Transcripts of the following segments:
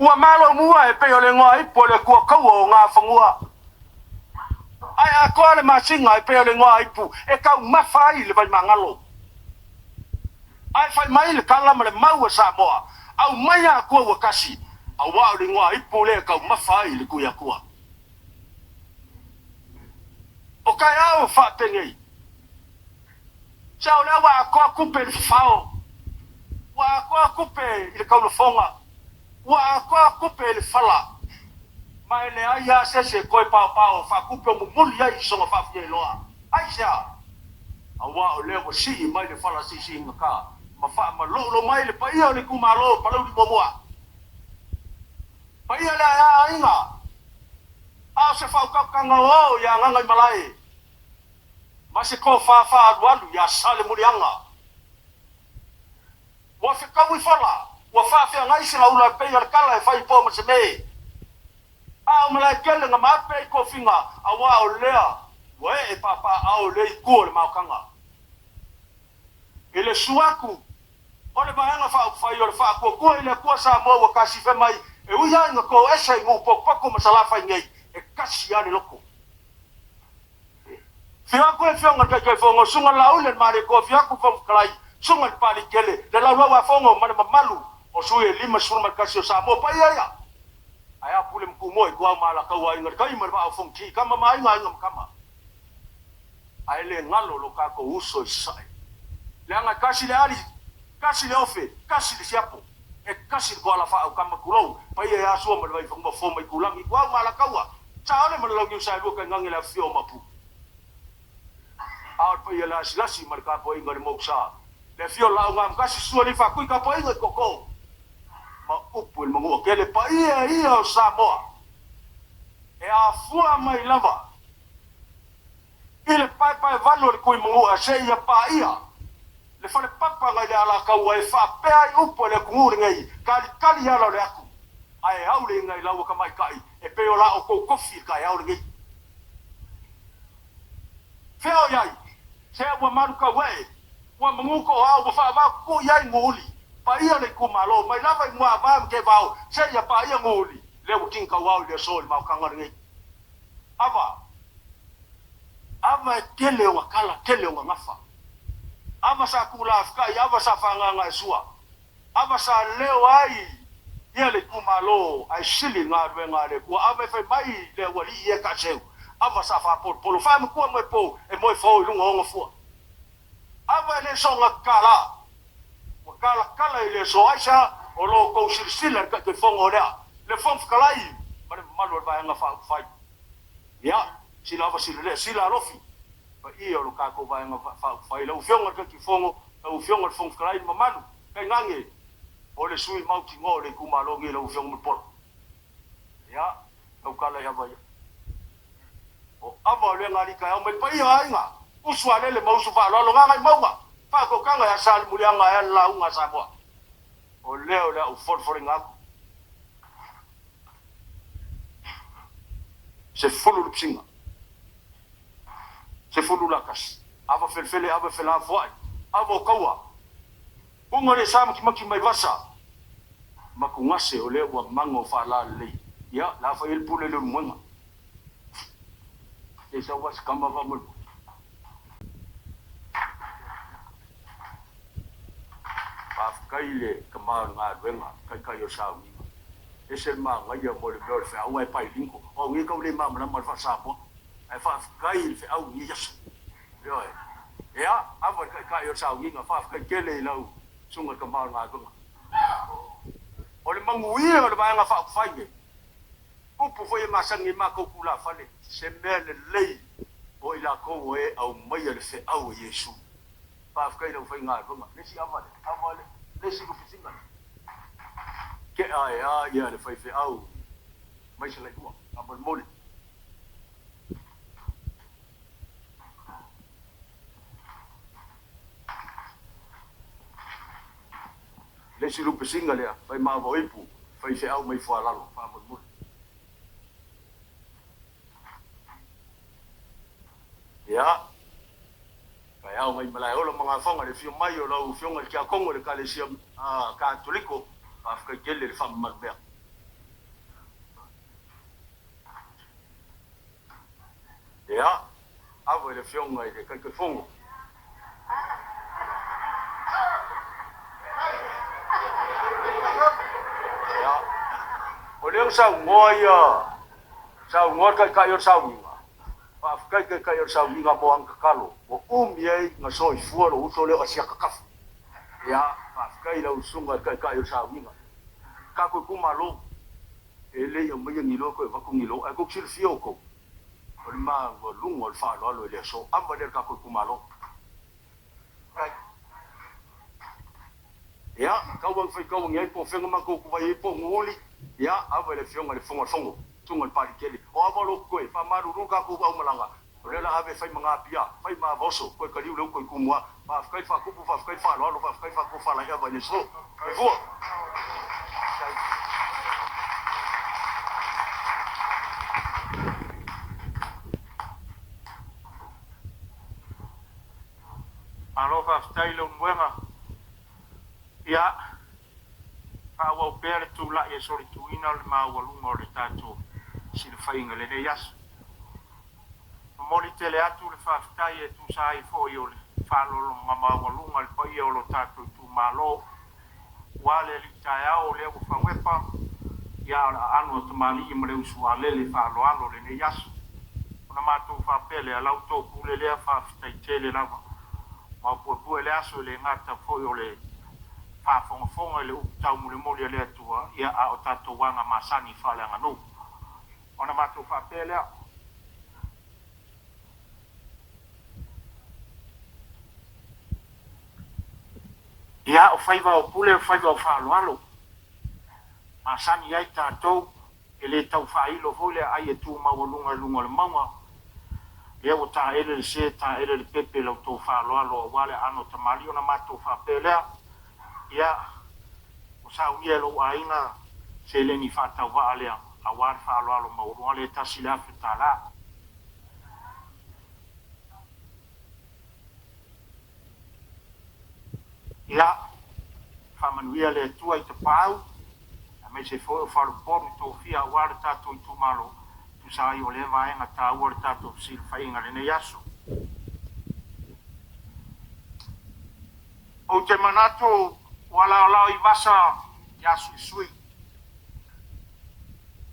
Ua malomua e pei o le igoa ipu o le akua kaua o Gafanua. Ae atoa le masina e pei o le igoa ipu e taumafa ai le vaimagalo. Ae fai mai le tala ma le mau a Samoa, Aumaia akua ua tasi, aua o le igoa ipu lea e taumafa ai le Tuiatua. O taeao faapenei, se o lea ua atoa tupe i le fafao, ua atoa tupe i le taulafoga, ua atoa tupe i le fala, ma e leai lava se isi e toe paopao faatupe o mumuli ai i sona faafiailoa. Aisea? Aua o lea ua sii mai le fala siisiigata ma faamaloulou mai le paia o le itumalo o Palauli muamua. Paia le aea aiga, a o se faautautaga o ia Gagaimalae ma se tofa faaalualu ia Salemuliaga. Ua fetaui fala, ua faafeagai se laula e pei o le tala e fai i po ma se me. A o Malaetele na maape ai tofiga aua o lea ua ee papaaao i lea itu o le maotaga. I le su atu o le Vaega Faaupufai o le Faatuatua i le Atua Samoa ua tasife mai e ui lava ina toesa i nuu potopoto ma Salafai nei, e tasi lava le loto. Afio atu le Afioga i le Taitaifono, Susuga Laauli le Malietoa, afio atu le Fofoga Fetalai, Susuga i le Papaliitele, le Laulau-a-Fono ma le mamalu o sui e 51 o Samoa. Paia ia! Ae a Pule ma Tumua, Ituau ma Alataua, Aiga i le Tai ma le Vaa o Fonoti, Tama ma Aiga, Aiga ma Tama. Ae le galo lo tatou uso i Sasae. Leaga e tasi le ali, tasi le ofe, tasi le siapo, e tasi le koala faaaukama, tulou, paia ia Sua ma le Vaifanua, Fofo ma Itulagi, Ituau ma Alataua, Saole ma le Launiusaelua tainane le afifio o Maopu. A o le paia lasilasi ma le tapuaiga i le Mokusa, le afio o Laaugaamotasi, Sua le Faatui tapuaiga i Tootoo ma upu i le Manuatele, paia ia o Samoa e afua mai lava i le paepaevalu o le Tuimanua seia paia le falepapa nai le Alataua e faapea ai upu a le atunuu lenei, Talitali ala o le atu, ae au le iga i laua tamaitai e pei o la outou tofi i le taeao lenei. Fea o i ai? Sea ua malu tauee, ua manu toao, ua faavao tutu i ai Nuuuli, paia le itumalo, mai lava i Muaava ma Kevao seia paia Nuuuli, lea ua kini tauao i le aso i le maotaga lenei. Ava, ava e tele ona tala, tele ona gafa. Ava sa tuulafikai, ava sa fagaga e sua. Ava sa leo ai ia le itumalo ae sili galuega a le Atua. Ava e fai mai le aualii e taaseu. Ava sa faapolopolo, faamatua moe pou e moe fao i luga o ona fua. Ava e le soona tala, ua talatala i le aso aisa o lo outou silasila i le Taitaifono o lea, le Fofoga Fetalai ma le mamalu o le Vaega Faaupufai. Ia, sila ava sila lea, sila alofi, paia o lo tatou Vaega Faaupufai, lau Afioga i le Taitaifono, lau Afioga i le Fofoga Fetalai, le mamalu, tainane o le sui mautinoa o le itumalo nei, lau Afioga Mulipola. Ia, tautala i ava ia. O ava o lea galika e ao mai paia o aiga, usu alele ma usu faaaloalo, Gagaimauga, faatokaga ia Salemuliaga ae a le lauga a Samoa. O lea o le a ou folafoleina atu. 10 le pisiga. 10 la tasi. Ava felefele, ava felafoai, ava o taua. Uga le sa makimaki mai vasa matugase o lea ua mago faalalelei. Ia, la fai ai le pule i le ulumoega. Se sau vasa kama faamolemole. Faafetai i le tama o le galuega, taitai o le sauniga. Ese le manaia mo le mea o le feau ae bilingual. O au nei tau le malamalama i le faa-Samoa, ae faafetai i le feau i lenei aso. Ioe. Ea, ava le taitai o le sauniga, faafetai tele i lau susuga i le tama o le galuega. O le manuia o le Vaega Faaupufai nei, upu foi e masani ai matou tulafale, se mea lelei o i latou o e aumaia le feau a Iesu. Faafetai i le aufaigaluega. Le isi ava lea, ava lea, le isi lupisiga lea. Tea e a ia le faifeau mai Salailua, faamolemole. Le isi lupesiga lea, fai ma ava o ipu, faifeau mai Fualalo, faamolemole. Ia, taeao mai Malaeola ma Gafaga, le afio mai o lau Afioga i le Tiakono o le Ekalesia Katoliko, faafetai tele le faamamalu mea. Ia, ava i le Afioga i le Taitaifono. Ia, o lea ua saunoa ia, saunoa le Taitai o le sauniga, faafetai i le Taitai o le sauniga mo ana tatalo, ua umi ai na soifua lou uso lea o Asiata Tafa. Ia, faafetai i lau Susuga i le Taitai o le sauniga. Tatou itumalo, e le i aumaia ni loa toe avatu ni loa, ae tou te silafia outou, O le maualuga o le faaaloalo i le aso ava lea i le tatou itumalo. Ia, tau ina faitau ane ai po o fea na matou tuvai ai po o Nuuuli. Ia, ava i le Afioga i le Fofoga o le Fono, Susuga i le Palikele. O ava o lo outou toe, faamalulu le tatou aumalaga, o lea o le a ave e fai ma Napia, fai ma Avaoso, toe taliu le uto i Tumua. Faafetai le faatupu, faafetai le faaaloalo, faafetai le faatofalaiava i le aso. Soifua. Malo faafetai Leulumoega. Ia, faaauau pea le tulai e solituina le maualuga o le tatou silafaiga i lenei aso. Momoli tele atu le faafetai e tusa ai foi o le faaaloaloga maualuga i le paia o lo tatou itumalo, ua le alii taeao o lea ua fauepa, ia a o le aano o tamalii ma le uso a lele faaaloalo lenei aso. Ona matou faapea lea, la outou pule lea, faafetai tele lava. Maopuepue le aso e le gata foi o le faafogafoga i le upu taumolimoli a le Atua, ia a o tatou aga masani faaleaganuu. Ona matou faapea lea. Ia, o faiva o pule o faiva o faaaloalo, masani ai tatou, e le tau faailo foi le aai e tu maualuga i luga o le mauga. Lea ua taele le se, taele le pepe i la outou faaaloalo aua le aano o tamalii. Ona matou faapea lea, ia, ua saunia e lou aiga seleni faatauvaa lea aua le faaaloalo maualuga lea e $1,000. Ia faamanuia le Atua i Tapaau aemaise foi o faleupolu tofia aua le tatou itumalo, tusa ai o lea vaega taua o le tatou fesilafaiga i lenei aso. Ou te manatu ua laolao i vasa ia suisui.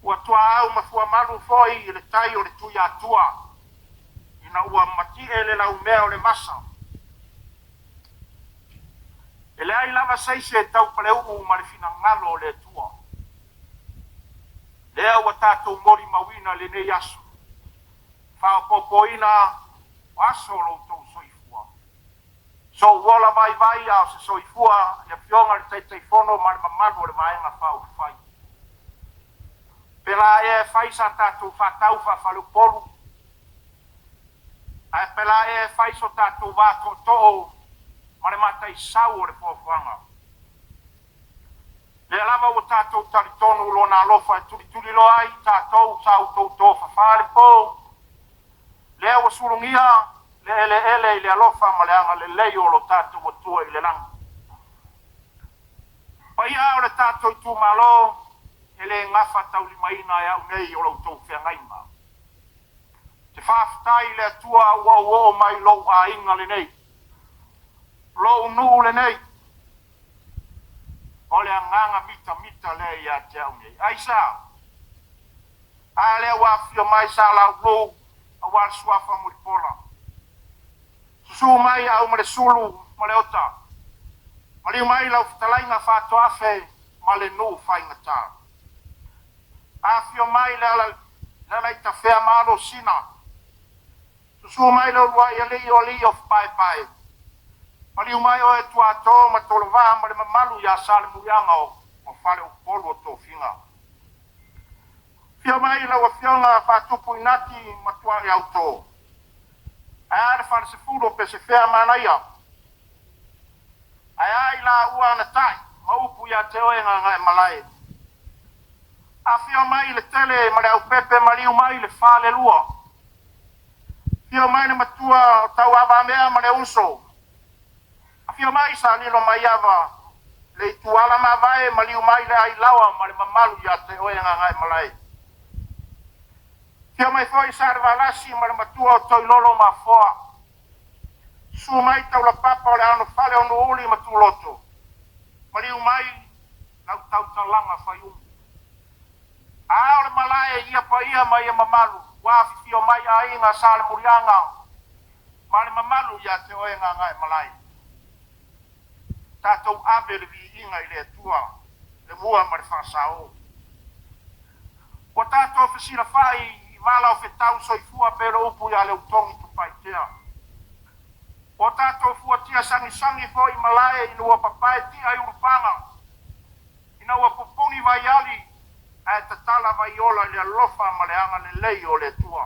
Ua tuaau ma fuamalu foi i le tai o le Tuiatua ina ua matie le laumea o le vasa. E leai lava se isi e taupaleuu ma le finagalo o le Atua. Lea ua tatou molimauina i lenei aso, faaopoopoina o aso o lo outou soifua. Sou ola vaivai a o se soifua i le Afioga i le Taitaifono ma le mamalu o le Vaega Faaupufai. Pela ea e fai sa tatou faatau faafaleupolu, ae pela ea e fai so tatou va tootoo ma le mataisau o le foafoaga. Lea lava ua tatou talitonu lona alofa e tulituliloa ai i tatou sa outou tofafa le po, lea ua sulugia le eleele i le alofa ma le agalelei o lo tatou Atua i le lagi. Paia o le tatou itumalo, e le gafa taulimaina e au nei o la outou feagaiga. Te faafetai i le Atua ua ou oo mai i lou aiga lenei, lou nuu lenei, o le agaga mitamita lea ia te au nei. Aisea? A lea ua afifio mai Sa Laulu aua le suafa Mulipola. Susu mai Aumalesulu ma Leota. Maliu mai lau fetalaiga Faatoafe ma le nuu faigata. Afifio mai le Alalaitafea ma Alosina. Susu mai le uluai alii o alii o Paepae. Maliu mai oe Tuato ma Tolovaa ma le mamalu ia Salemuliaga o Faleupolu o Tofiga. Afio mai lau Afioga Faatupu Inati ma Tuaiauto. Ae a le falesefulu o Pesefea Manaia. Ae a i laua Anatai ma upu ia te oe Gagaemalae. Afio mai le Tele ma le Aupepe, maliu mai le Falelua. Afio mai le matua o Tauavamea ma le uso. Afio mai Salilo Maiava, le Ituala Mavae, maliu mai le Ailaoa ma le mamalu ia te oe Gagaemalae. Afio mai foi Salevalasi ma le matua o Toilolo Mafoa. Susu mai Taulapapa o le anofale o Nuuuli ma Tuloto. Maliu mai lau tautalaga faiumu. A o le malae i ia paia ma ia mamalu, ua afifio mai aiga Salemuliaga ma le mamalu ia te oe Gagaemalae. Tatou ave le viiga i le Atua, le mua ma le faasao. Ua tatou fesilafai i vala o fetau soifua pei o le upu ia Leutogi Tupaitea. Ua tatou fuatia sagisagi foi i malae ina ua papae tia i ulupaga, ina ua pupuni vaiali ae tatala vaiola i le alofa ma le agalelei o le Atua.